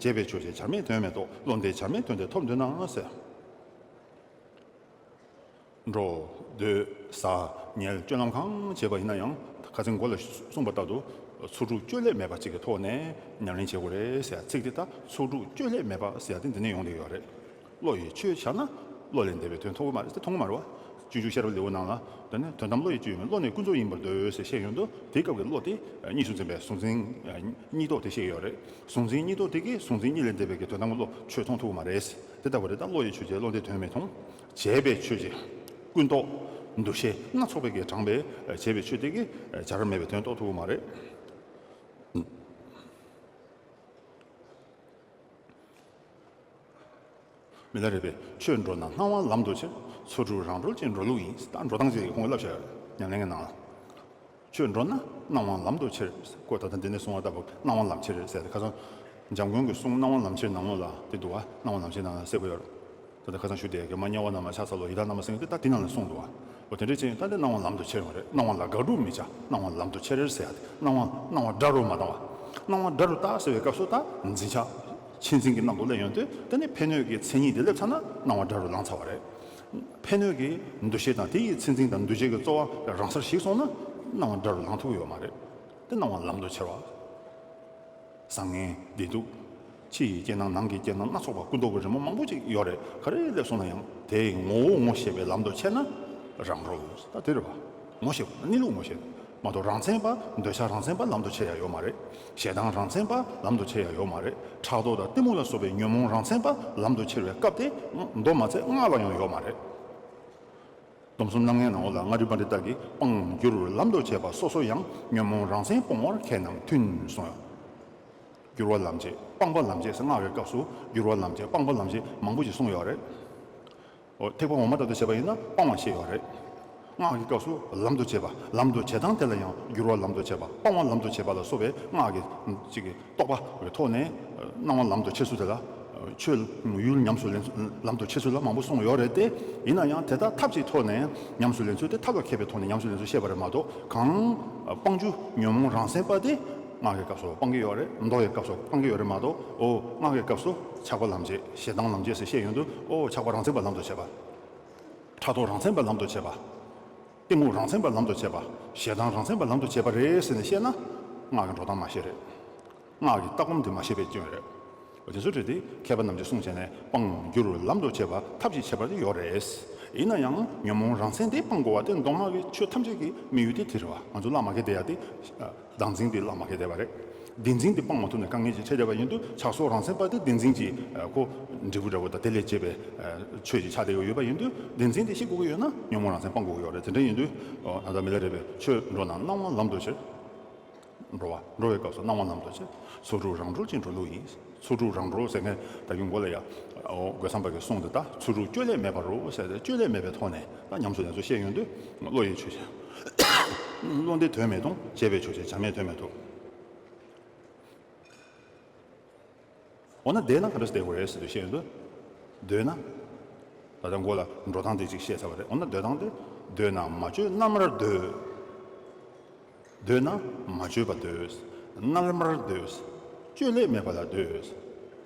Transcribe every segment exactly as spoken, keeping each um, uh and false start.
བྱས་པས་ཆོས་ཅན། བྱར་མེད་དོན་མེད་རྟོགས། བློ་འདས་བྱར་མེད་དོན་དེ་ཐོབ་འདོད་ན་ཟེར། འགྲོ། སྡོད། ཟ། ཉལ། སྤྱོད་ལམ་གང་བྱེད་པ་ཡིན་ན་ཡང་ཁ་སང་མགོ་ལ་གསུངས་པ་ལྟར་དུ་ཚོགས་དྲུག་བཅོས་བསླད་མེད་པ་ཅིག་གི་ཐོག་ནས་ཉམས་ལེན་བྱེད་དགོས་རེད་ཟེར་ཡ་ཚིག་དེ། ད་ཚོགས་དྲུག་བཅོས་བསླད་མེད་པ་ཟེར་ཡ་དེ་འདི་ནས་ཡོང་བསྡད་ཡོད་རེད། བློ་ཡིས་ཆོས་བྱས་ན་བློ་ལས་འདས་པའི་དོན་ཐོབ་ཀྱི་མ་རེད། དེ་མཐོང་གི་མ་རེད་བ། སྤྱོད་འཇུག་ཤེས་རབ་ལེའུ་ནང་ལ་དེ་ནས་དོན་དམ་བློ་ཡིས་སྤྱོད་ཡུལ་མིན། བློ་ནི་ཀུན་རྫོབ་ཡིན་པར་འདོད་ཟེར་བཤད་ཡོང་དུས། དེའི་སྐབས་ཀྱི་བློ་དེ་གཉིས་སུ་འཛིན་པའི་གཟུང་འཛིན་གཉིས་རྟོག་དེ་བཤད་ཡོད་རེད། གཟུང་འཛིན་གཉིས་རྟོག་དེ་གིས་གཟུང་འཛིན་གཉིས་ལས་འདས་པའི་གི་དོན་དམ་གྱི་བློ་ཆོས་མཐོང་ཐུབ་ཀྱི་མ་རེད། དེ་ལྟ་བུ་རེད། ད་བློ་ཡིས་ཆོས་བྱས། བློ་འདས་དོན་མི་མཐོང་། བྱས་པས་ཆོས་ཅན། ཀུན་རྟོག་འདུ་ཤེས་སྣ་ཚོགས་པའི་གིས་དྲངས་པའི་བྱས་པའི་ཆོས་དེ་གིས་བྱར་མེད་པའི་དོན་རྟོགས་ཐུབ་ཀྱི་མ་རེད། མི་ལ་རས་པས། ཆོས་འགྲོ་ན་སྣང་བ་ལམ་དུ་ཁྱེར། ཚོགས་དྲུག་རང་གྲོལ་གྱི་འགྲོ་ལུགས་ཡིན། ད་འགྲོ་སྟངས་ཅིག་ཁོང་གིས་བསླབ་བྱ་ཡོད་རེད། ཉམས་ལེན་གྱི་ནང་ལ། ཆོས་འགྲོ་ན་སྣང་བ་ལམ་དུ་ཁྱེར། ཁོས་ད་ལྟ་འདི་ནས་གསུངས་པ་ལྟ་བུ་སྣང་བ་ལམ་ཁྱེར་ཟེར་ཏེ། ཁ་སང་འཇམ་མགོན་གྱིས་གསུངས། སྣང་བ་ལམ་ཁྱེར་ནང་ལོགས་ལ་དེ་འདུག་བ། སྣང་བ་ལམ་ཁྱེར་ནང་ལ་གསལ་པོ་ཡོད་རེད། ད་ལྟ་ཁ་སང་ཞུ་བསྡད་ཀྱི་མ་དམྱལ་བ་རྣམས་ལ་ཕྱག་འཚལ་ལོ་ཡི་དྭགས་རྣམས་ལ་གསོལ་གྱིས་འདུག་བ། འོ་དེ་འདྲ་བྱས་ཡིན། ད་འདི་སྣང་བ་ལམ་དུ་ཁྱེར་བ་རེད། སྣང་བ་ལ་དགག་སྒྲུབ་མི་བྱ། སྣང་བ་ལམ་དུ་ཁྱེར་ཟེར་ཡ་དེ། སྣང་བ་སྣང་བ་དགྲ་རུ་མ་བཏང་བ། སྣང་བ་དགྲ་རུ་བཏང་ཟེར་བའི་སྐབས་སུ་ད་འཛིན་ཆགས་ཆེད་འཛིན་གྱི་སྣང་དུ་སླེབས་ཡོང་དུས། དེ་ནི་ཕན་གནོད་ཀྱི་མཚན་ཉིད་དེ་སླེབས་ཚར་ན་སྣང་བ་དགྲ་རུ་ལངས་ཚར་བ་རེད། ཕན་གནོད་ཀྱི་འདུ་ཤེས་དང་དེ་ཡི་མཚན་འཛིན་དང་འདུ་བྱེད་ཀྱི་རྩོལ་བ་རང་སར་ཞིག་སོང་ན་སྣང་བ་དགྲ་རུ་ལངས་ཐུབ་ཀྱི་ཡོད་མ་རེད། དེ་སྣང་བ་ལམ་དུ་ཁྱེར་བ། བཟང་ངན་བདེ་སྡུག་ཕྱི་ཡི་རྐྱེན་དང་ནང་གི་རྐྱེན་དང་སྣ་ཚོགས་པ་ཀུན་རྟོག་གི་རི་མོ་མང་པོ་ཅིག་ཡོད་རེད། ག་རེ་སླེབས་སོང་ན་ཡང་དེའི་ངོ་བོ་ངོ་ཤེས་པའི་ལམ་དུ་ཁྱེར་ན་རང་གྲོལ། ད་དེ་རེད་བ། ངོ་ཤེས་པ་གནས་ལུགས་ངོ་ཤེས་མ་གཏོགས། རང་མཚན་པ་འདོད་ཆགས་རང་མཚན་པ་ལམ་དུ་ཁྱེར་ཡ་ཡོད་མ་རེད། ཞེ་སྡང་རང་མཚན་པ་ལམ་དུ་ཁྱེར་ཡ་ཡོད་མ་རེད། ཕྲག་དོག་དང་གཏི་མུག་ལ་སོགས་པའི་ཉོན་མོངས་རང་མཚན་པ་ལམ་དུ་ཁྱེར་བའི་སྐབས་དེ་མདོ་མ་ཚད་སྔགས་ལ་ཡང་ཡོད་མ་རེད། སྡོམ་གསུམ་རྣམ་ལྔའི་ནང་ལ་མངའ་རིས་པཎྜི་ཏ་གིས་སྤང་བསྒྱུར་ལམ་དུ་བྱེད་པ་སོ་སོ་ཡང་ཉོན་མོངས་རང་མཚན་སྤོང་བར་ཁས་རྣམས་མཐུན་གསུངས་ཡོད། བསྒྱུར་བ་ལམ་བྱེད། སྤང་བ་ལམ་བྱེད་ཟེར་སྔགས་ཀྱི་སྐབས་སུ་བསྒྱུར་བ་ལམ་བྱེད། སྤང་བ་ལམ་བྱེད་མང་པོ་ཞིག་གསུངས་ཡོད་རེད། འོ། ཐེག་པ་འོག་མ་ལྟར་དུ་བྱས་པ་ཡིན་ན་སྤང་བ་བཤད་ཡོད་རེད། སྔགས་ཀྱི་སྐབས་སུ་ལམ་དུ་བྱེད་པ། ལམ་དུ་བྱེད་སྟངས་དེ་ལ་ཡང་བསྒྱུར་བ་ལམ་དུ་བྱེད་པ། སྤང་བ་ལམ་དུ་བྱེད་པ་ལ་སོགས་པའི་སྔགས་ཀྱི་ཅིག་གི་རྟོག་པ་གི་ཐོག་ནས་སྣང་བ་ལམ་དུ་ཁྱེར་ཚུལ་དེ་ལ། ཆོས་ཡུལ་ཉམས་སུ་ལེན་ཚུལ་ལམ་དུ་ཁྱེར་ཚུལ་ལ་མང་པོ་གསུངས་ཡོད་རེད་དེ། ཡིན་ན་ཡང་དེ་དག་ཐབས་ཀྱི་ཐོག་ནས་ཉམས་སུ་ལེན་ཚུལ་དེ་ཐབས་ལ་མཁས་པའི་ཐོག་ནས་ཉམས་སུ་ལེན་ཚུལ་བཤད་པ་རེད་མ་གཏོགས། གང་སྤང་བྱ་ཉོན་མོངས་རང་མཚན་པ་དེ་སྔགས་ཀྱི་སྐབས་སུ་སྤང་གི་ཡོད་རེད། མདོ་ཡི་སྐབས་སུ་སྤང་གི་ཡོད་རེད་མ་གཏོགས། འོ། སྔགས་ཀྱི་སྐབས་སུ་ཆགས་པ་ལམ་བྱེད། ཞེ་སྡང་ལམ་བྱེད་ཟེར་བཤད་ཡོང་དུས། འོ། ཆགས་པ་རང་མཚན་པ་ལམ་དུ་བྱེད་པ། ཕྲག་དོག་རང་མཚན་པ་ལམ་དུ་བྱེད་པ། གཏི་མུག་རང་མཚན་པ་ལམ་དུ་བྱེད་པ། ཞེ་སྡང་རང་མཚན་པ་ལམ་དུ་བྱེད་པ་རེད་ཟེར་ནས་བཤད་ན། སྔགས་ཀྱི་འགྲོ་སྟངས་མ་ཤེས་རེད། སྔགས་ཀྱི་ལྟ་སྒོམ་དེ་མ་ཤེས་པའི་སྐྱོན་རེད། འོ། དེ་ཚོ་རེད་དེ། མཁས་པ་རྣམས་ཀྱིས་གསུངས་བྱས་ནས་སྤང་བསྒྱུར་ལམ་དུ་བྱེད་པ་ཐབས་ཀྱི་ཁྱད་པར་དེ་ཡོད་རེད། ཡིན་ན་ཡང་ཉོན་མོངས་རང་མཚན་དེ་སྤང་དགོས་པ་དེ་མདོ་སྔགས་ཀྱི་ཆོས་ཐམས་ཅད་ཀྱི་དམིགས་ཡུལ་དེ་དེ་རེད་བ། ང་ཚོ་བླ་མ་མཁས་བསྡད་ཡ་དེ། བདག་འཛིན་དེ་བླ་མ་མཁས་བསྡད་པ་རེད། བདེན་འཛིན་དེ་སྤང་མ་ཐུབ་ནས་དཀའ་ངལ་ཅིག་འཕྲད་བསྡད་པ་ཡིན་དུས། ཆགས་སོགས་རང་མཚན་པ་དེ་བདེན་འཛིན་གྱི་ཁོ་འབྲས་བུ་འདྲ་བོ་དང་དེ་ལས་སྐྱེས་པའི་ཆོས་ཅིག་ཆགས་བསྡད་ཡོད་པ་ཡིན་དུས། བདེན་འཛིན་དེ་ཤེས་དགོས་ཀྱི་ཡོད་ན་ཉོན་མོངས་རང་མཚན་སྤང་དགོས་ཀྱི་ཡོད་རེད། དེ་འདྲ་ཡིན་དུས། ད་ལྟ་མི་ལ་རས་པས། ཆོས་འགྲོ་ན་སྣང་བ་ལམ་དུ་ཁྱེར། འགྲོ་བ། འགྲོ་བའི་སྐབས་སུ་སྣང་བ་ལམ་དུ་ཁྱེར། ཚོགས་དྲུག་རང་གྲོལ་གྱི་འགྲོ་ལུགས་ཡིན། ཚོགས་དྲུག་རང་གྲོལ་ཟེར་མཁན་ད་གིན་མགོ་ལ་ཡ། འོ། རྒོད་ཚང་པ་གིས་གསུངས་འདུག་ད་ཚོགས་དྲུག་བཅོས་བསླད་མེད་པ་རུ་ཟེར་ཏེ། བཅོས་བསླད་མེད་པའི་ཐོག་ནས་ད་ཉམས་སུ་ལེན་ཚུལ་བཤད་ཡོང་དུས། བློ་ཡིས་ཆོས་བྱེད། བློ་འདས་དོན་མི་མཐོང་། བྱས་པས་ཆོས་ཅན། བྱར་མེད་དོན་མེད་རྟོགས། འོ་ན་བསྡད་ན་ག་འདྲ་བསྡད་དགོས་རེད་ཟེར་དུས་བཤད་ཡོང་དུས། སྡོད་ན། ད་ལྟ་མགོ་ལ་འགྲོ་སྟངས་དེ་ཅིག་བཤད་ཚར་བ་རེད། འོ་ན་སྡོད་སྟངས་དེ། སྡོད་ན་མ་བཅོས་རྣལ་མར་སྡོད། སྡོད་ན་མ་བཅོས་པར་སྡོད། རྣལ་མར་སྡོད། བཅོས་བསླད་མེད་པ་ལ་སྡོད། དེ་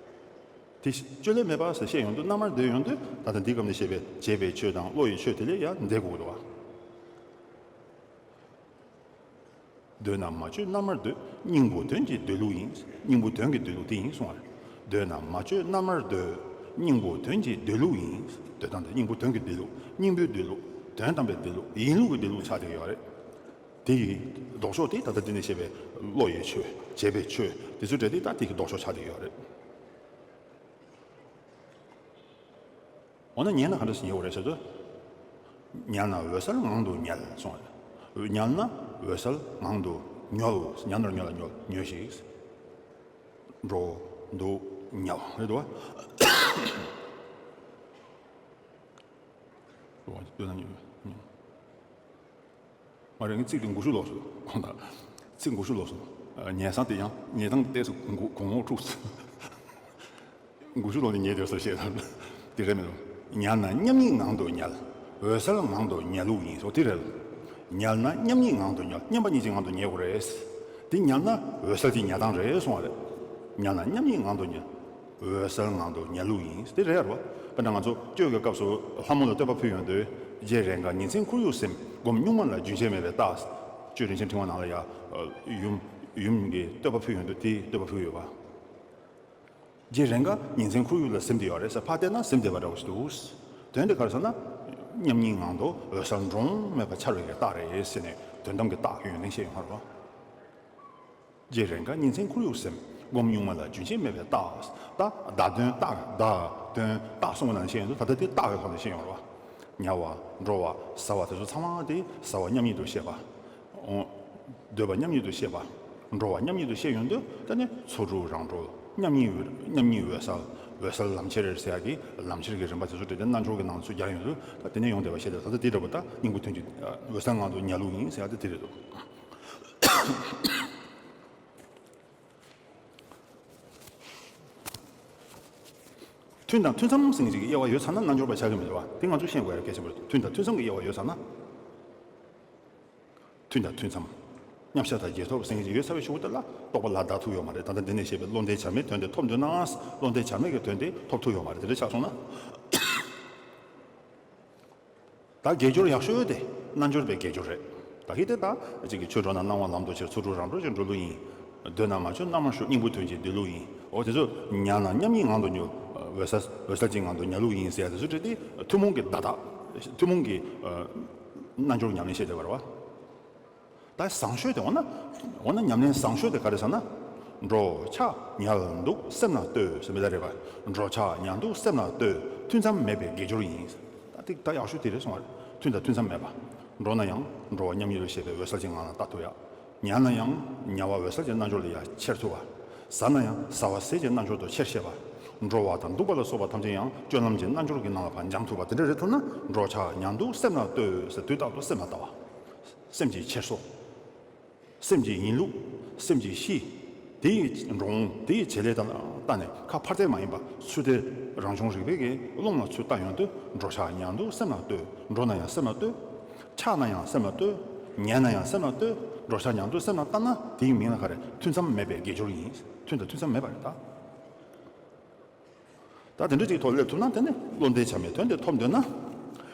བཅོས་བསླད་མེད་པ་ཟེར་བཤད་ཡོང་དུས། རྣལ་མར་སྡོད་ཡོང་དུས། ད་ལྟ་འདིའི་སྐབས་ནས་བཤད་པའི་བྱས་པའི་ཆོས་དང་བློ་ཡི་ཆོས་དེ་ལས་ཡང་འདས་དགོས་འདུག་བ། སྡོད་ན་མ་བཅོས་རྣལ་མར་སྡོད། སྙིང་པོ་དོན་གྱི་སྡོད་ལུགས་ཡིན། སྙིང་པོ་དོན་གྱི་སྡོད་ལུགས་དེ་ཡིན་གསུང་བ་རེད། སྡོད་ན་མ་བཅོས་རྣལ་མར་སྡོད། སྙིང་པོ་དོན་གྱི་སྡོད་ལུགས་ཡིན། སྡོད་སྟངས་དེ་སྙིང་པོ་དོན་གྱི་སྡོད་ལུགས། སྙིང་པོའི་སྡོད་ལུགས། དོན་དམ་པའི་སྡོད་ལུགས། ཡིན་ལུགས་ཀྱི་སྡོད་ལུགས་ཆགས་བསྡད་ཡོད་རེད། དེ་ཡི་ལྡོག་ཕྱོགས་དེ་ད་ལྟ་འདི་ནས་བཤད་པའི་བློ་ཡི་ཆོས། བྱས་པའི་ཆོས་དེ་ཚོ་འདྲ་དེ་ད་དེ་གི་ལྡོག་ཕྱོགས་ཆགས་བསྡད་ཡོད་རེད། འོ་ན་ཉལ་ན་ག་འདྲ་ཞིག་ཉལ་དགོས་རེད་ཟེར་དུས། ཉལ་ན་འོད་གསལ་ངང་དུ་ཉལ་གསུངས་པ་རེད། ཉལ་ན་འོད་གསལ་ངང་དུ་ཉལ། ཉལ་ནོར་ཉལ་ལ་ཉལ། ཉལ་ཞིག་འགྲོ། འདུག་ཉལ་རེད་འདུག་བ། མ་རེད། ངས་ཚིག་དེ་མགོ་མཇུག་ལོག་སོང་། ཁོང་དང་ཚིག་མགོ་མཇུག་ལོག་སོང་། ཉལ་ས་དེ་ཡང་ཉལ་སྟངས་ཏོག་ཙམ་གོང་འོག་འཁྲུགས་སོང་། མགོ་མཇུག་ལོག་ནས་ཉལ་བསྡད་སོང་བཤད་དང་། དེ་རེད་མི་འདུག་ཉལ་ན་མཉམ་ཉིད་ངང་དུ་ཉལ། འོད་གསལ་ངང་དུ་ཉལ་ལུགས་ཡིན་སོགས་དེ་རེད། ཉལ་ན་མཉམ་ཉིད་ངང་དུ་ཉལ། མཉམ་པ་ཉིད་ཀྱི་ངང་དུ་ཉལ་དགོས་རེད། དེ་ཉལ་ན་འོད་གསལ་གྱི་ཉལ་སྟངས་རེད་གསུང་བ་རེད། ཉལ་ན་མཉམ་ཉིད་ངང་དུ་ཉལ། འོད་གསལ་ངང་དུ་ཉལ་ལུགས་ཡིན། དེ་རེད་རོ། དཔེར་ན་ང་ཚོ་གཅོད་ཀྱི་སྐབས་སུ་ལྷ་མོ་ལ་བསྟོད་པ་ཕུལ་ཡོང་དུས། རྗེ་རེས་འགའ་ཉིན་མཚན་ཁོར་ཡུག་སེམས། སྒོམ་གཉུག་མ་ལ་རྒྱུན་ཆད་མེད་པའི་རྟགས། གཅོད་རིན་ཆེན་ཕྲེང་བ་ནང་ལ་ཡང་ཡུམ་ཡུམ་གྱིས་བསྟོད་པ་ཕུལ་ཡོང་དུས་དེའི་བསྟོད་པ་ཕུལ་ཡོད་པ། རྗེ་རེས་འགའ་ཉིན་མཚན་ཁོར་ཡུག་ལ་ཟིན་བསྡད་ཡོད་རེད་ཟེར་ཕར་བལྟས་ན་ཟིན་བསྡད་པ་འདྲ་བོ་ཞིག་འདུག། དོན་དེ་ག་རེ་ཟེར་ན། མཉམ་ཉིད་ངང་དུ་འོད་གསལ་འགྲོ་འོང་མེད་པར་འཆར་བའི་རྟགས་རེད་ཟེར་ནས་དོན་དམ་གྱི་རྟགས་ཀྱི་ཡོན་ཏན་བཤད་ཡོང་བ་རེད་བ། རྗེ་རེས་འགའ་ཉིན་མཚན་ཁོར་ཡུག་སེམས། སྒོམ་གཉུག་མ་ལ་རྒྱུན་ཆད་མེད་པའི་རྟགས། ད་བརྡ་དོན་རྟགས་བརྡ་དོན་རྟགས་གསུམ་གྱི་ནང་བཤད་ཡོང་དུས་ད་ལྟ་དེ་རྟགས་ཀྱི་ཐོག་ནས་བཤད་ཡོང་བ་རེད་བ། ཉལ་བ། འགྲོ་བ། ཟ་བ་དེ་ཚོ་ཚང་མ་དེ་ཟ་བ་མཉམ་ཉིད་དུ་བཤད་པ། འོ། སྡོད་པ་མཉམ་ཉིད་དུ་བཤད་པ། འགྲོ་བ་མཉམ་ཉིད་དུ་བཤད་ཡོང་དུས་ད་ནི་ཚོགས་དྲུག་རང་གྲོལ། མཉམ་ཉིད་འོད། མཉམ་ཉིད་འོད་གསལ། འོད་གསལ་ལམ་ཁྱེར་ཟེར་ཡག་གི་ལམ་ཁྱེར་གྱི་རིམ་པ་དེ་ཚོ་བྲིས་ཏེ་རྣལ་འབྱོར་གྱི་ནང་ཚུར་སྦྱར་ཡོང་དུས་ད་དེ་ནས་ཡོང་བསྡད་པ་བཤད་དེ། ད་ལྟ་དེ་འདྲ་པོ་ད་སྙིང་པོ་ཐུན་གྱི་འོད་གསལ་ངང་དུ་ཉལ་ལུགས་ཡིན་ཟེར་ཡག་དེ་དེ་རེད་འདུག། ཐུན་དང་ཐུན་མཚམས་ཟེར་མཁན་ཅིག་གི་དབྱེ་བ་ཡོད་ཚར་ན་རྣལ་འབྱོར་པ་ཆགས་ཀྱི་མི་འདུག་བ། དེ་ང་ཚོས་ཤེས་དགོས་ཡ་གལ་ཆེན་པོ་རེད། ཐུན་དང་ཐུན་མཚམས་ཀྱི་དབྱེ་བ་ཡོད་ཚར་ན། ཐུན་དང་ཐུན་མཚམས། མཉམ་གཞག་དང་རྗེས་ཐོབ་ཟེར་མཁན་ཅིག་ཡོད་ཚར་བའི་གཞུག་གུ་དེ་ལ་རྟོགས་པ་ལ་བདའ་ཐུབ་ཡོད་མ་རེད། ད་ལྟ་འདི་ནས་བཤད་པའི་བློ་འདས་བྱར་མེད་དོན་དེ་ཐོབ་འདོད་ན། བློ་འདས་བྱར་མེད་ཀྱི་དོན་དེ་ཐོབ་ཐུབ་ཡོད་མ་རེད། དེ་འདྲ་ཆགས་སོང་ན། ད་དགེ་སྦྱོར་ཡག་ཤོས་དེ་རྣལ་འབྱོར་པའི་དགེ་སྦྱོར་རེད། ད་གི་དེ་ད་གཅིག་གི་ཆོས་གྲོགས་ན་སྣང་བ་ལམ་དུ་ཁྱེར། ཚོགས་དྲུག་རང་གྲོལ་གྱི་འགྲོ་ལུགས་ཡིན། འདོད་ན་མ་བྱོན་རྣལ་མར་ཞོག་སྙིང་པོ་དོན་གྱི་སྡོད་ལུགས་ཡིན། འོ་དེ་ཚོ་ཉལ་ན་མཉམ་ཉིད་ངང་དུ་ཉལ། འོད་གསལ་འོད་གསལ་གྱི་ངང་དུ་ཉལ་ལུགས་ཡིན་ཟེར་ཡ་དེ་ཚོ་བྲིས་ཏེ་ཐུན་མོང་གི་བརྡ་དག། ཐུན་མོང་གི་རྣལ་འབྱོར་ཉམས་ལེན་བྱེད་བསྡད་པ་རེད་བ། ད་བཟང་ཤོས་དེ་འོ་ན། འོ་ན་ཉམས་ལེན་བཟང་ཤོས་དེ་ག་རེ་ཟེར་ན། འགྲོ་འཆག་ཉལ་འདུག་སེམས་ལ་ལྟོས་ཟེར་མི་ལ་རེད་པ། འགྲོ་འཆག་ཉལ་འདུག་སེམས་ལ་ལྟོས། ཐུན་མཚམས་མེད་པའི་དགེ་སྦྱོར་ཡིན། ད་ཐིག་ད་ཡག་ཤོས་དེ་རེད་གསུངས་པ་རེད། ཐུན་དང་ཐུན་མཚམས་མེད་པ། འགྲོ་ན་ཡང་འགྲོ་བ་མཉམ་ཉིད་དུ་ཤེས་པའི་འོད་གསལ་གྱི་ངང་ལ་ལྟ་ཐུབ་ཡ། ཉལ་ན་ཡང་ཉལ་བ་འོད་གསལ་གྱི་རྣལ་འབྱོར་ལ་ཡང་ཁྱེར་ཐུབ་པ། ཟ་ན་ཡང་ཟ་བ་ཟས་ཀྱི་རྣལ་འབྱོར་དུ་ཁྱེར་ཤེས་པ། འགྲོ་བ་དང་འདུག་པ་ལ་སོགས་པ་ཐམས་ཅད་ཡང་སྤྱོད་ལམ་གྱི་རྣལ་འབྱོར་གྱི་ནང་ལ་ཕར་འབྱང་ཐུབ་པ་དེ་འདྲ་རེད་ཐུབ་ན། འགྲོ་འཆག་ཉལ་འདུག་སེམས་ལ་ལྟོས་ཟེར་དུས་རྟག་ཏུ་སེམས་ལ་ལྟ་བ། སེམས་ཀྱི་འཁྱེར་སོ། སེམས་ཀྱི་ཡིན་ལུགས། སེམས་ཀྱི་གཤིས། དེ་ཡི་འགྲོ་འོང་། དེ་ཡི་བྱེད་ལས་དང་ལྟ་ནས་ཁ་ཕར་བལྟས་མ་ཡིན་པ་ཚུར་བལྟས། རང་བྱུང་རིག་པའི་གི་ཀློང་ལ་ཚུར་ལྟ་ཡོང་དུས་འགྲོ་འཆག་ཉལ་འདུག་སེམས་ལ་ལྟོས། འགྲོ་ན་ཡང་སེམས་ལ་ལྟོས། འཆག་ན་ཡང་སེམས་ལ་ལྟོས། ཉལ་ན་ཡང་སེམས་ལ་ལྟོས། འགྲོ་འཆག་ཉལ་འདུག་སེམས་ལ་ལྟ་ན་དེའི་མིང་ལ་ག་རེ། ཐུན་མཚམས་མེད་པའི་དགེ་སྦྱོར་ཡིན། ཐུན་དང་ཐུན་མཚམས་མེད་པ་རེད་ད། ད་དེ་འདྲ་ཅིག་ཐོག་སླེབས་ཐུབ་ན་དེ་ནི་བློ་འདས་བྱར་མེད་དོན་དེ་ཐོབ་འདོད་ན།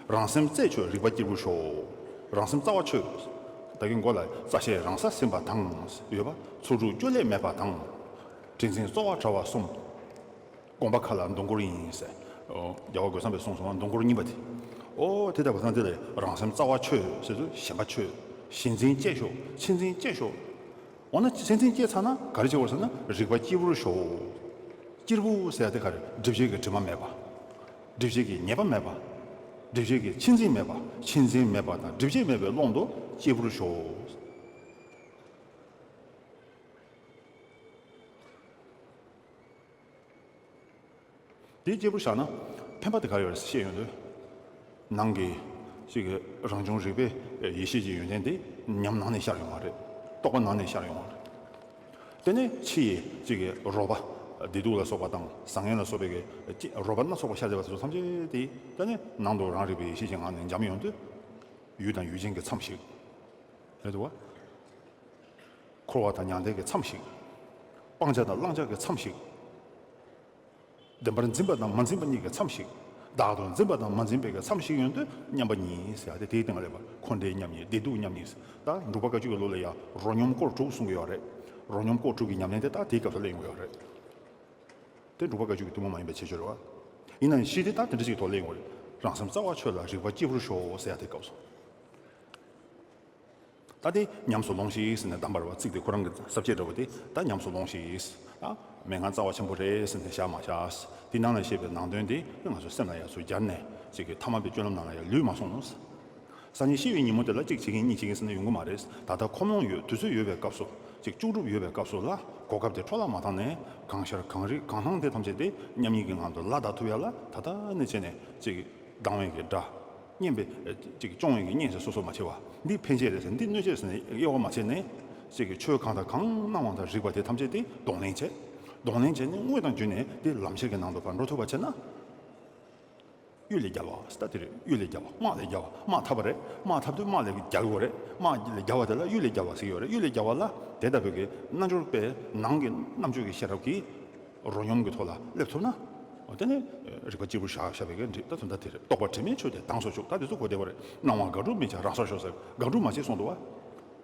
རང་སེམས་རྩད་ཆོད་རིག་པ་སྐྱེས་བུར་ཞོག། རང་སེམས་རྩ་བ་ཆོད། ད་གིན་མགོ་ལ་རྩ་ཤེས་རང་ས་ཟིན་པ་དང་ཡོད་པ། ཚོགས་དྲུག་སྤྱོད་ལས་མེད་པ་དང་། དྲིན་ཆེན་རྩོལ་བ་བྲལ་བ་གསུམ། སྒོམ་པ་ཁ་ལ་མདུན་སྐོར་ཡིན་ཟེར། ཨོ། རྒྱལ་བ་རྒོད་ཚང་པའི་གསུང་སོང་བ་མདུན་སྐོར་གཉིས་པ་དེ། ཨོ་དེ་ལྟ་བུ་ཚང་དེ་ལས་རང་སེམས་རྩ་བ་ཆོད་ཟེར་དུས་ཞེན་པ་ཆོད། ཞེན་འཛིན་བཅད་ཤོག། ཆེད་འཛིན་བཅད་ཤོག། འོ་ན་ཆེད་འཛིན་བཅད་ཚར་ན་ག་རེ་བྱེད་དགོས་ཟེར་ན་རིག་པ་སྐྱེས་བུར་ཞོག། སྐྱེས་བུ་ཟེར་ཡ་དེ་ག་རེ། སྒྲིབ་བྱེད་ཀྱི་དྲི་མ་མེད་པ། སྒྲིབ་བྱེད་ཀྱི་ཉེས་པ་མེད་པ། སྒྲིབ་བྱེད་ཀྱི་ཆེད་འཛིན་མེད་པ། ཆེད་འཛིན་མེད་པ་དང་སྒྲིབ་བྱེད་མེད་པའི་ཀློང་དུ་སྐྱེས་བུར་ཞོག། དེའི་སྐྱེས་བུ་བཞག་ན་ཕན་པ་དེ་ག་རེ་ཡོད་རེད་ཤེས་ཡོང་དུས། ནང་གི་ཅིག་གི་རང་བྱུང་རིག་པའི་ཡེ་ཤེས་ཀྱི་ཡོན་ཏན་དེ་ཉམས་ནང་ནས་ཤར་ཡོང་བ་རེད། རྟོགས་པ་ནང་ནས་ཤར་ཡོང་བ་རེད། དེ་ནས་ཕྱི་ཡི་ཅིག་གི་རོལ་པ་བདེ་སྡུག་ལ་སོགས་པ་དང་བཟང་ངན་ལ་སོགས་པའི་གི་ཅིག་རོལ་པ་སྣ་ཚོགས་པ་ཤར་བསྡད་པ་དེ་ཚོ་ཐམས་ཅད་དེ་དེ་ནས་ནང་དུ་རང་རིག་པའི་ཡེ་ཤེས་ཀྱི་ངང་ནས་འབྱམས་ཡོང་དུས། ཡུལ་དང་ཡུལ་ཅན་གྱི་མཚམས་ཤིག་རེད་འདུག་བ། འཁོར་བ་དང་མྱང་འདས་ཀྱི་མཚམས་ཤིག། སྤང་བྱ་དང་བླང་བྱ་གི་མཚམས་ཤིག། བདེན་པར་འཛིན་པ་དང་མ་འཛིན་པ་གཉིས་ཀྱི་མཚམས་ཤིག། བདག་ཏུ་འཛིན་པ་དང་མ་འཛིན་པའི་གི་མཚམས་ཤིག་ཡོང་དུས་མཉམ་པ་ཉིད་ཟེར་ཡ་དེ་དེའི་སྟེང་ལ་སླེབས་པ། འཁོར་འདས་མཉམ་ཉིད་བདེ་སྡུག་མཉམ་ཉིད། ད་འབྲུག་པ་བཀའ་བརྒྱུད་ཀྱི་ལུགས་ལ་ཡང་རོ་སྙོམས་སྐོར་དྲུག་གསུང་གི་ཡོད་རེད། རོ་སྙོམས་སྐོར་དྲུག་གི་ཉམས་ལེན་དེ་ད་དེའི་སྐབས་སུ་སླེབས་ཡོང་གི་ཡོད་རེད། དེ་འབྲུག་པ་བཀའ་བརྒྱུད་ཀྱི་ཐུན་མོང་མ་ཡིན་པའི་ཁྱད་ཆོས་རེད་བ། ཡིན་ན་ཡང་གཞི་དེ་ད་དེ་འདྲ་ཞིག་ཐོག་སླེབས་ཡོང་གི་རེད། རང་སེམས་རྩ་བ་ཆོད་ལ་རིག་པ་སྐྱེས་བུར་ཞོག་ཟེར་ཡ་དེ་སྐབས་སུ། ད་དེ་ཉམས་སུ་ལོངས་ཤིག་ཟེར་ནས་གདམས་པ་རེད་བ། ཚིག་དེ་ཁོ་རང་གི་ས་བཅད་འདྲ་བོ་དེ་ད་ཉམས་སུ་ལོངས་ཤིག། ད་མན་ངག་རྩ་བ་ཆེན་པོ་རེད་ཟེར་ནས་བཞག་མ་བཞག། དེ་ནང་ལ་བཤད་པའི་ནང་དོན་དེ་ང་ཚོ་སེམས་ལ་ཡར་ཚུར་སྦྱར་ནས་ཅིག་གི་ཐ་མལ་པའི་སྤྱོད་ལམ་ནང་ལ་ཡར་ལུས་མ་སོང་། སང་ཉིན་ཤི་བའི་ཉིན་མོ་དེ་ལ་གཅིག་བྱེད་ཀྱིན་གཉིས་བྱེད་ཀྱིན་ཟེར་ནས་ཡོང་གི་མ་རེད། ད་ལྟ་ཁོམ་ལོང་ཡོད། དུས་ཚོད་ཡོད་པའི་སྐབས་སུ། ཅིག་ལྕོགས་གྲུབ་ཡོད་པའི་སྐབས་སུ་ལ་གོ་སྐབས་དེ་འཕྲོ་བརླག་མ་བཏང་ནས་གང་ཤར་གང་རིག་གང་སྣང་དེ་ཐམས་ཅད་དེ་མཉམ་ཉིད་ཀྱི་ངང་དུ་ལ་བདའ་ཐུབ་ཡ་ལ་ད་ལྟ་ནས་བྱས་ནས་ཅིག་སྡང་བའི་གི་དགྲ། གཉེན་པའི་ཅིག་སྐྱོང་བའི་གི་གཉེན་ཟེར་སོ་སོ་མ་བྱེད་པ། འདི་ཕན་ཆད་རེད་ཟེར། འདི་གནོད་ཆད་ཟེར་ནས་དབྱེ་བ་མ་ཕྱེ་ནས། ཅིག་གི་ཆོས་གང་དང་གང་སྣང་བ་དང་རིག་པ་དེ་ཐམས་ཅད་དེ་གདོང་ལེན་བྱེད། གདོང་ལེན་བྱས་ནས་དངོས་དང་བརྒྱུད་ནས་དེ་ལམ་ཤེས་ཀྱི་ནང་དུ་ཕར་འགྲོ་ཐུབ་པ་བྱས་ན། གཡུལ་ལས་རྒྱལ་བ་ཟེར་ད་དེ་རེད། གཡུལ་ལས་རྒྱལ་བ། དམག་ལས་རྒྱལ་བ། དམག་འཐབ་པ་རེད། དམག་འཐབ་དུས་དམག་ལས་རྒྱལ་དགོས་རེད། དམག་ལས་རྒྱལ་བ་དེ་ལ་གཡུལ་ལས་རྒྱལ་བ་ཟེར་གྱི་ཡོད་རེད། གཡུལ་ལས་རྒྱལ་བ་ལ་དེ་ལྟ་བུའི་གི་རྣལ་འབྱོར་པའི་ནང་གི་རྣམ་དཔྱོད་ཀྱི་ཤེས་རབ་ཀྱིས་ རོ་སྙོམས་ཀྱི་ཐོག་ལ་སླེབས་ཐུབ་ན། འོ་དེ་ནས་རིག་པ་གཅིག་པུར་བཞག་བཞག་པའི་གི་འདི་ད་དོན་དག་དེ་རེད། རྟོག་པ་དྲི་མས་ཆོད་དེ་དྭངས་སུ་ཞུགས། ད་དེ་ཚོ་གོ་བདེ་བ་རེད། སྣང་བ་དགག་སྒྲུབ་མེད་ཀྱང་རང་སར་ཞོག་ཟེར། དགག་སྒྲུབ་མ་བྱེད་གསུངས་འདུག་བ།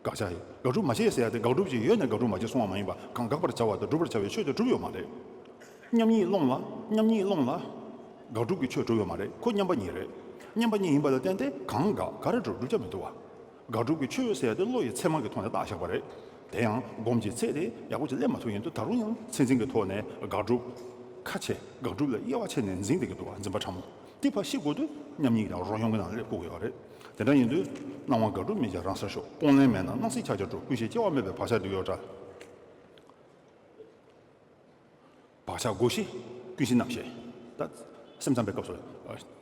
དགག་བྱ་ཡིན། དགག་སྒྲུབ་མ་བྱེད་ཟེར་ཡ་དེ་དགག་སྒྲུབ་ཅིག་ཡོད་ནས་དགག་སྒྲུབ་མ་བྱེད་གསུང་བ་མ་ཡིན་པ། གང་དགག་པར་བྱ་བ་དང་སྒྲུབ་པར་བྱ་བའི་ཆོས་དེ་གྲུབ་ཡོད་མ་རེད། མཉམ་ཉིད་སློང་ལ། མཉམ་ཉིད་སློང་ལ། དགག་སྒྲུབ་ཀྱི་ཆོས་གྲུབ་ཡོད་མ་རེད། ཁོ་མཉམ་པ་ཉིད་རེད། མཉམ་པ་ཉིད་ཡིན་པ་ལ་བརྟེན་ཏེ་གང་དགག་ག་རེ་སྒྲུབ་སྒྲུབ་བྱ་མི་འདུག་བ། དགག་སྒྲུབ་ཀྱི་ཆོས་ཟེར་ཡ་དེ་བློ་ཡི་ཚད་མ་གི་ཐོག་ནས་བཏགས་བཞག་པ་རེད། དེ་ཡང་སྒོམ་གྱི་ཚད་དེ་ཡག་པོ་ཅིག་སླེབས་མ་ཐུབ་ཡིན་དུས་ད་རུང་ཡང་མཚན་འཛིན་གྱི་ཐོག་ནས་དགག་སྒྲུབ་ཁ་ཕྱེ། དགག་སྒྲུབ་ལ་དབྱེ་བ་ཕྱེ་ནས་འཛིན་བསྡད་ཀྱི་འདུག་བ། འཛིན་པ་ཕྲ་མོ། དེ་ཕར་ཤི་དགོས་དུས་མཉམ་ཉིད་དང་རོ་སྙོམས་ཀྱི་ནང་སླེབས་དགོས་ཀྱི་ཡོད་རེད། དེ་འདྲ་ཡིན་དུས་སྣང་བ་དགག་སྒྲུབ་མེད་ཀྱང་རང་སར་ཞོག། སྤོང་ལེན་མེད་ན་སྣང་སྲིད་ཕྱག་རྒྱར་འགྲོ། ཀུན་ཤེས་སྐྱེ་བ་མེད་པའི་བག་ཆགས་སྒྲིབ་གཡོགས་བྲལ། བག་ཆགས་བགོ་གཞི། ཀུན་གཞི་རྣམ་ཤེས། ད་སེམས་ཙམ་པའི་སྐབས་སུ།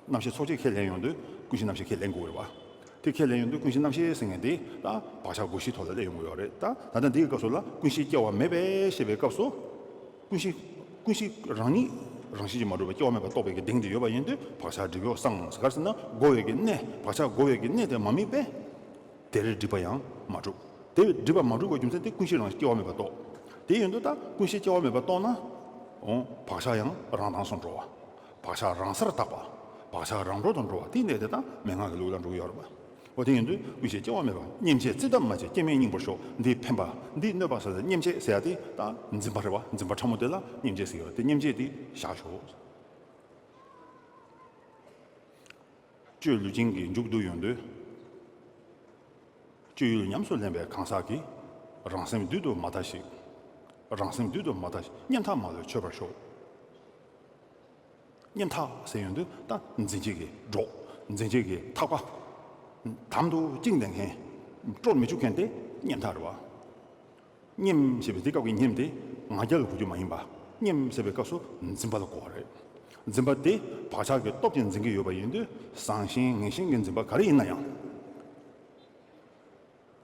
རྣམ་ཤེས་ཚོགས་ཆེན་ཁས་ལེན་ཡོང་དུས་ཀུན་གཞི་རྣམ་ཤེས་ཁས་ལེན་དགོས་རེད་བ། དེ་ཁས་ལེན་ཡོང་དུས་ཀུན་གཞི་རྣམ་ཤེས་ཟེར་མཁན་དེ་ད་བག་ཆགས་བགོ་གཞིའི་ཐོག་ལ་སླེབས་ཡོང་གི་ཡོད་རེད། ད་ད་ལྟ་འདིའི་སྐབས་སུ་ལ་ཀུན་ཤེས་སྐྱེ་བ་མེད་པས་ཞེས་པའི་སྐབས་སུ། ཀུན་གཞི། ཀུན་གཞི་རང་ཉིད་རང་བཞིན་གྱིས་མ་གྲུབ་པའི་སྐྱེ་བ་མེད་པར་རྟོགས་པའི་གི་གདེང་དེ་ཡོད་པ་ཡིན་དུས་བག་ཆགས་སྒྲིབ་གཡོགས་སངས། ག་རེ་ཟེར་ན་བགོ་བའི་གི་གནས། བག་ཆགས་བགོ་བའི་གི་གནས་དེ་མ་དམིགས་པས། དེར་སྒྲིབ་པ་ཡང་མ་གྲུབ། དེ་སྒྲིབ་པ་མ་གྲུབ་པའི་རྒྱུ་མཚན་དེ་ཀུན་གཞི་རང་སྐྱེ་བ་མེད་པར་རྟོགས། དེ་ཡིན་དུས་ད་ཀུན་གཞི་སྐྱེ་བ་མེད་པར་རྟོགས་ན། འོ། བག་ཆགས་ཡང་རང་མདངས་སུ་འགྲོ་བ། བག་ཆགས་རང་སར་དག་པ། བག་ཆགས་རང་གྲོལ་དུ་འགྲོ་བ། དེའི་གནས་དེ་ད་མན་ངག་གི་ལུགས་ལ་འགྲོ་གི་ཡོད་རེད་པ། འོ་དེ་ཡིན་དུས་ཀུན་གཞི་སྐྱེ་བ་མེད་པ། སྙེམས་བྱེད་རྩིས་གདབ་མ་བྱེད་སྐྱེ་མེད་སྙིང་པོར་ཞོག། འདིས་ཕན་པ། འདིས་གནོད་པ་ཟེར་ཏེ་སྙེམས་བྱེད་ཟེར་ཡ་དེ་ད་འཛིན་པ་རེད་བ། འཛིན་པ་ཕྲ་མོ་དེ་ལ་སྙེམས་བྱེད་ཟེར་གྱི་ཡོད་རེད། དེ་སྙེམས་བྱེད་དེ་བཞག་ཞོག། སྤྱོད་ལུས་ཅན་གྱི་མཇུག་བསྡུ་ཡོང་དུས། སྤྱོད་ཡུལ་ཉམས་སུ་ལེན་པའི་གང་ཟག་གིས། རང་སེམས་བདུད་དུ་མ་ལྟ་ཞིག། རང་སེམས་བདུད་དུ་མ་ལྟ་ཞིག། སྙེམས་ཐག་མ་ལུས་ཆོད་པར་ཤོག། སྙེམས་ཐག་ཟེར་ཡོང་དུས་ད་འཛིན་བྱེད་ཀྱི་སྒྲོག། འཛིན་བྱེད་ཀྱི་ཐག་པ། དམ་དུ་བཅིངས་བསྡད་མཁན། དཀྲོལ་མི་བཅུག་མཁན་དེ་སྙེམས་ཐག་རེད་བ། སྙེམས་ཞེས་པའི་དེ་སྐབས་ཀྱི་སྙེམས་དེ་ང་རྒྱལ་ལ་གོ་རྒྱུ་མ་ཡིན་པ། སྙེམས་ཞེས་པའི་སྐབས་སུ་འཛིན་པ་ལ་གོ་བ་རེད། འཛིན་པ་དེ་བག་ཆགས་ཀྱི་སྟོབས་ཀྱིས་འཛིན་གྱི་ཡོད་པ་ཡིན་དུས་བཟང་ཞན་ངན་ཞན་གྱི་འཛིན་པ་ག་རེ་ཡིན་ན་ཡང་།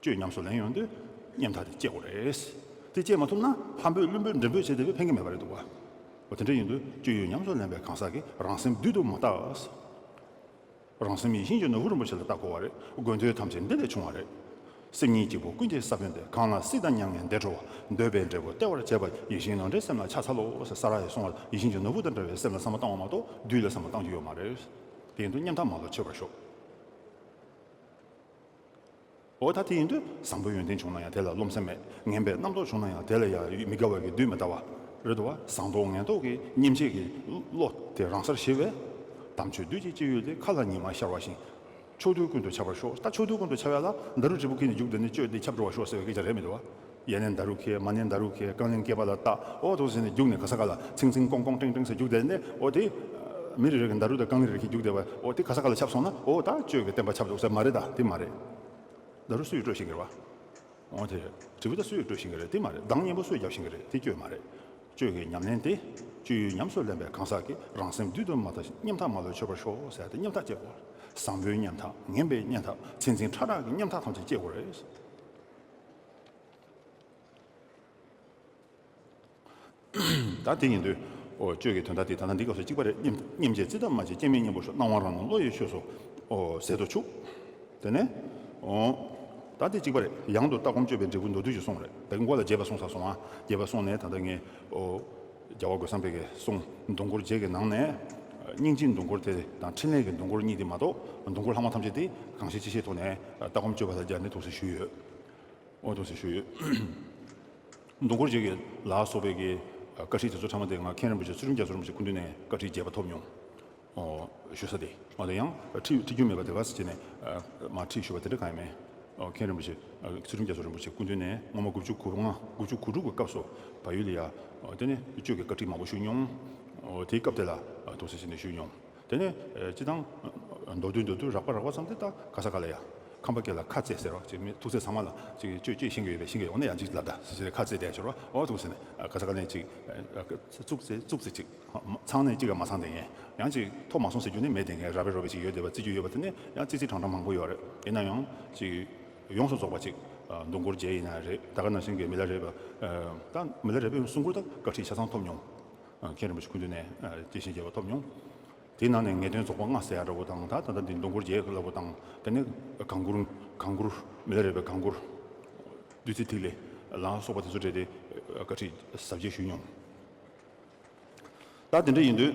སྤྱོད་ཉམས་སུ་ལེན་ཡོང་དུས་སྙེམས་ཐག་དེ་བཅད་དགོས་རེད། དེ་བཅད་མ་ཐུབ་ན་ལྷ་འབོད་ཀླུ་འབོད་འདྲེ་འབོད་བྱས་བསྡད་པས་ཕན་གྱི་མེད་པ་རེད་འདུག་བ། འོ་དེ་འདྲ་ཡིན་དུས་སྤྱོད་ཡུལ་ཉམས་སུ་ལེན་པའི་གང་ཟག་གིས་རང་སེམས་བདུད་དུ་མ་ལྟ། རང་སེམས་ཡིད་བཞིན་གྱི་ནོར་བུ་རིན་པོ་ཆེ་ལ་ལྟ་དགོས་པ་རེད། དགོས་འདོད་ཐམས་ཅད་འདི་ལས་བྱུང་བ་རེད། སེམས་ཉིད་གཅིག་པུ་ཀུན་གྱི་ས་བོན་ཏེ། གང་ལ་སྲིད་དང་མྱ་ངན་འདས་འགྲོ་བ། འདོད་པའི་འབྲས་བུ་སྟེར་བར་བྱེད་པ། ཡིད་བཞིན་ནོར་འདྲའི་སེམས་ལ་ཕྱག་འཚལ་ལོ་ཟེར་ས་ར་ཡིས་གསུངས་པ། ཡིད་བཞིན་གྱི་ནོར་བུ་དང་འདྲ་བའི་སེམས་ལ་བསམ་བློ་བཏང་བ་མ་གཏོགས་བདུད་ལ་བསམ་བློ་བཏང་རྒྱུ་ཡོད་མ་རེད། དེ་ཡིན་དུས་སྙེམས་ཐག་མ་ལུས་ཆོད་པར་ཤོག། འོ་ད་དེ་ཡིན་དུས་བཟང་པོའི་ཡོན་ཏན་བྱུང་ན་ཡང་དེ་ལ་རློམ་སེམས་མེད། ངན་པའི་རྣམ་རྟོག་བྱུང་ན་ཡང་དེ་ལ་ཡང་མི་དགའ་བ་གི་བདུད་མི་ལྟ་བ་རེད་འདུག་བ། བཟང་རྟོག་ངན་རྟོག་གི་སྙེམས་བྱེད་ཀྱི་བློ་དེ་རང་སར་ཞི་བས། དམ་ཆོས་བདུད་ཀྱི་སྤྱོད་ཡུལ་དེ། མཁའ་ལ་ཉི་མ་ཤར་བ་བཞིན། ཕྱོགས་དུས་ཀུན་ཏུ་ཁྱབ་པར་ཤོག། ད་ཕྱོགས་དུས་ཀུན་ཏུ་ཁྱབ་ཡ་ལ་ད་རུ་དྲིལ་བུ་ཁྱེར་ནས་རྒྱུག་བསྡད་ནས་སྤྱོད་དེ་ཁྱབ་འགྲོ་བར་ཤོག་ཟེར་བའི་སྐད་ཆ་རེད་མི་འདུག་བ། ཡལ་ནས་ད་རུ་ཁྱེར། མ་ནས་ད་རུ་ཁྱེར། རྐང་ལེན་སྐེད་པ་ལ་བཏགས། འོ་འདུག་ཟེར་ནས་རྒྱུག་ནས་ག་ས་ག་ལ་ཚིང་ཚིང་ཀོང་ཀོང་ཀྲེང་ཀྲེང་ཟེར་རྒྱུག་བསྡད་ནས། འོ་དེ་མི་རེ་རེ་གི་ད་རུ་དང་རྐང་ལེན་རེ་ཁྱེར་རྒྱུག་བསྡད་པ། འོ་དེ་ག་ས་ག་ལ་ཁྱབ་སོང་ན་འོ་ད་སྤྱོད་ཀྱི་བསྟན་པ་ཁྱབ་འདུག་ཟེར་མ་རེད། ད་དེ་མ་རེད། ད་རུ་སུས་དཀྲོལ་ཤེས་ཀྱི་རེད་བ། འོ་དེ་རེད། དྲིལ་བུ་ད་སུས་དཀྲོལ་ཤེས་ཀྱི་རེད། དེ་མ་རེད། གདང་གཉེན་པོ་སུས་རྒྱབ་ཤེས་ཀྱི་རེད། དེ་སྤྱོད་མ་རེད། སྤྱོད་ཀྱི་ཉམས་ལེན་དེ། སྤྱོད་ཡུལ་ཉམས་སུ་ལེན་པའི་གང་ཟག་གིས་རང་སེམས་བདུད་དུ་མ་ལྟ་ཞིང་། སྙེམས་ཐག་མ་ལུས་ཆོད་པར་ཤོག་ཟེར་ཏེ་སྙེམས་ཐག་བཅད་དགོས། བཟང་པོའི་སྙེམས་ཐག། ངན་པའི་སྙེམས་ཐག། མཚན་འཛིན་ཕྲ་རགས་ཀྱི་སྙེམས་ཐག་ཐམས་ཅད་བཅད་དགོས་རེད། ད་དེ་ཡིན་དུས། ཨོ། སྤྱོད་ཀྱི་དོན་དག་དེ་ད་ལྟ་འདི་སྐབས་སུ་གཅིག་པ་རེད། སྙེམས་སྙེམས་བྱེད་རྩིས་གདབ་མ་བྱེད་སྐྱེ་མེད་སྙིང་པོར་ཞོག། སྣང་བ་རང་སྣང་བློ་ཡི་ཆོས་སུ། ཨོ། ཟད་དུ་ཆུག། དེ་ནས། ཨོ། ད་དེ་གཅིག་པ་རེད། ཡང་དུ་ལྟ་སྒོམ་སྤྱོད་པའི་འབྲས་བུ་མདོར་བསྡུས་ཀྱི་གསུང་རེད། ད་གིན་མགོ་ལ་རྒྱས་པ་གསུངས་ཚར་སོང་ང་། རྒྱས་པ་གསུངས་ནས་ད་ལྟ་ངས། ཨོ། རྒྱལ་བ་རྒོད་ཚང་པའི་གི་གསུང་། འདུལ་འཁོར་བརྒྱད་ཀྱི་ནང་ནས། སྙིང་རྗེའི་འདུལ་འཁོར་དེ་དང་འཕྲིན་ལས་ཀྱི་འདུལ་འཁོར་གཉིས་དེ་མ་གཏོགས། འདུལ་འཁོར་ལྷག་མ་ཐམས་ཅད་དེ་གང་ཤེས་ཅི་ཤེས་ཐོག་ནས་ལྟ་སྒོམ་སྤྱོད་པ་དང་སྦྱར་ནས་ཐུགས་སུ་ཞུས་ཡོད། འོ་འདུག་སེ་ཞུས་ཡོད། འདུལ་འཁོར་བརྒྱད་ཀྱི་ལ་སོགས་པའི་གི་བཀའ་ཁྲིད་དེ་ཚོ་ཚང་མ་དེ་ང་མཁན་རིན་པོ་ཆེ་ཚུལ་ཁྲིམས་རྒྱ་མཚོ་རིན་པོ་ཆེ་སྐུ་མདུན་ནས་བཀའ་ཁྲིད་རྒྱས་པ་ཐོབ་མྱོང་། ཨོ། ཞུ་ས་དེ་མ་གཏོགས་ཡང་ཁྲིད་ཁྲིད་རྒྱུ་མེད་པ་དེ་ག་ཟེར་བྱས་ནས་མ་ཁྲིད་ཞུ་བ་དེ་འདྲ་གང་ཡང་མེད། ཨོ། མཁན་རིན་པོ་ཆེ་ཚུལ་ཁྲིམས་རྒྱ་མཚོ་རིན་པོ་ཆེ་སྐུ་མདུན་ནས་སྔོན་མ་དགུ་བཅུ་གོ་ལྔ་དགུ་བཅུ་གོ་དྲུག་གི་སྐབས་སུ་བལ་ཡུལ་ལ་ཡ། ཨོ། དེ་ནས་གཅོད་ཀྱི་བཀའ་ཁྲིད་མང་པོ་ཞུས་མྱོང་། ཨོ། དེའི་སྐབས་དེ་ལ་འདུག་སེ་བྱས་ནས་ཞུས་མྱོང་། དེ་ནས་སྤྱི་བཏང་མདོར་བསྡུས་མདོར་བསྡུས་རགས་པ་རགས་པ་ཙམ་དེ་ད་ག་ས་ག་ལ་ཡ། ཁམས་པ་སྐད་ལ་ཁ་རྩེ་ཟེར་བ་ཅིག་མི་ཐུག་ཚེ་ཚང་མ་ལ་ཅིག་གཅོད་གཅོད་ཤེས་ཀྱི་ཡོད་པས་ཤེས་ཀྱི་ཡོད་ན་ཡང་ཅིག་ལབ་ད་ཟེར་ཟེར་ཁ་རྩེ་བསྡད་ཤོར་བ། འོ་འདུག་སེ་ནས་ག་ས་ག་ནས་ཅིག་བཙུགས་ཚེ་བཙུགས་ཚེ་ཅིག་ཚང་ནས་ཅིག་ག་མ་ཚང་དེ་ངས་ཡང་ཅིག་ཐོབ་མ་སོང་ཟེར་རྒྱུ་ནི་མེད། དེ་ངས་རགས་པའི་རོ་པའི་ཅིག་ཡོད་བསྡད་པ་རྩི་རྒྱུ་ཡོད་པ་དེ་ནས་ཡང་རྩི་རྩི་གྲང་གྲང་མང་པོ་ཡོད་རེད། ཡིན་ན་ཡང་ཅིག་ཡོངས་སུ་རྫོགས་པ་ཅིག་འདུལ་འཁོར་བརྒྱད་ཡིན་ན་རེད། ད་ག་ནང་བཞིན་གྱི་མི་ལ་རས་པ། ད་མི་ལ་རས་པའི་གསུང་མགུར་ད་བཀའ་ཁྲིད་ཆ་ཚང་ཐོབ་མྱོང་། མཁན་རིན་པོ་ཆེ་སྐུ་མདུན་ནས་དེ་བཞིན་རྒྱས་པ་ཐོབ་མྱོང་། དེའི་ནང་ནས་ངེས་དོན་རྫོགས་པ་ལྔ་ཟེར་ཡ་འདྲ་བོ་དང་། ད་ད་ལྟ་འདི་འདུལ་འཁོར་བརྒྱད་ལབ་པ་དང་། དེ་ནས་གང་མགུར། གང་མགུར། མི་ལ་རས་པའི་གང་མགུར། བདུད་རྩི་ཐིག་ལེ་ལ་སོགས་པ་དེ་ཚོ་སྤྲད་དེ་བཀའ་ཁྲིད་ཟབ་རྒྱས་ཞུས་མྱོང་། ད་དེ་འདྲ་ཡིན་དུས།